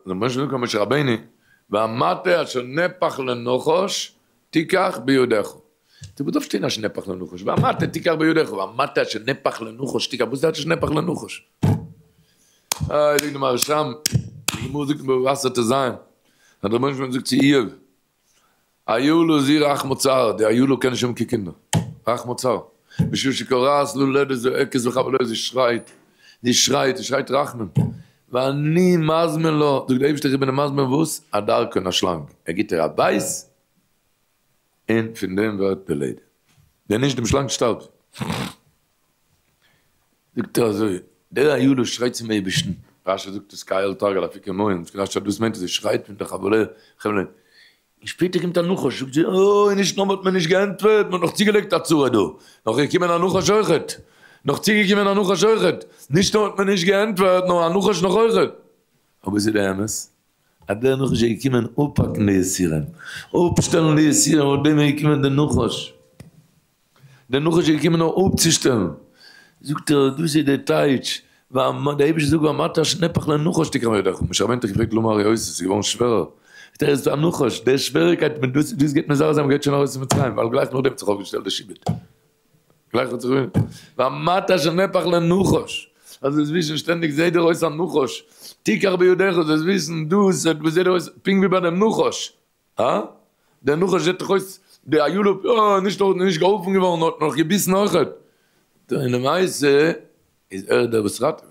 דער רבונו של עולם זאגט פאר משה רבינו, והמטה אשר נהפך לנחש תיקח בידך. דו וואס דארף שטיין אשר נהפך לנחש? והמטה תיקח בידך, והמטה אשר נהפך לנחש תיקח, וואס טייטש אשר נהפך לנחש? איי זאגט די מהרשם, די גמרא זאגט אין בבא בתרא טז, אז דער רבונו של עולם זאגט צו איוב, אילה זו רחמה צר, די אילה קען נישט האבן קיין קינדער, רחמה צר, בשביל שכורעת ללדת זועקת וחבלו, זי שרייט, זי שרייט, זי שרייט רחמים, ואני מזמין לה, זאגט דער אייבערשטער איך בין אים מזמין וואס? א דרקון א שלאנג, ער גיט איר א בייס, און פון דעם ווערט די לידה, ווען נישט דעם שלאנג שטארבט זי. זאגט ער אזוי, דער אילה שרייט צום אייבערשטן, רשי זאגט עס כאיל תרגל אפיקי מים, זאגט רשי אז דאס מיינט אז זי שרייט פון די חבלי חבלי, און שפעטער קומט א נחש זאגט זי, אוי נישט נאר מ'האט מיר נישט געענטפערט, מ'האט נאך צוגעלייגט א צרה דא, נאך געקומען א נחש אויכעט, נאך צוגעקומען א נחש אויכעט, נישט נאר האט מען נישט געענטפערט נאר א נחש נאך אויכעט. אבער ס'איז די אמת אז דער נחש איז געקומען אפהאקן די יסורים, אפשטעלן די יסורים, אויף דעם איז געקומען דער נחש. דער נחש איז געקומען נאר אפצושטעלן, זאגט ער, דאס איז דער טייטש, דער אייבערשטער זאגט והמטה אשר נהפך לנחש תקח בידך, משה רבינו האט דאך געפרעגט למה הרעותה, עס איז געווארן שווערער, זאגט ער, עס איז א נחש, די שוועריקייט מיט דאס, דאס גייט מזרז זיין, מען גייט שוין ארויס פון מצרים, ווייל גלייך נאכדעם האט זיך אויפגעשטעלט די שעבוד, גלייך האט זיך, והמטה אשר נהפך לנחש, אז זאלסט וויסן שטענדיג זעט דיר אויס א נחש, תקח בידך, זאלסט וויסן דאס זעט דיר אויס פונקט ווי ביי דעם נחש, הא? דער נחש זעט דאך אויס די אילה אה נישט נאר נישט געהאלפן געווארן נאר האט נאך געביסן אויכעט. און למעשה איז ער דער וואס ראטעוועט.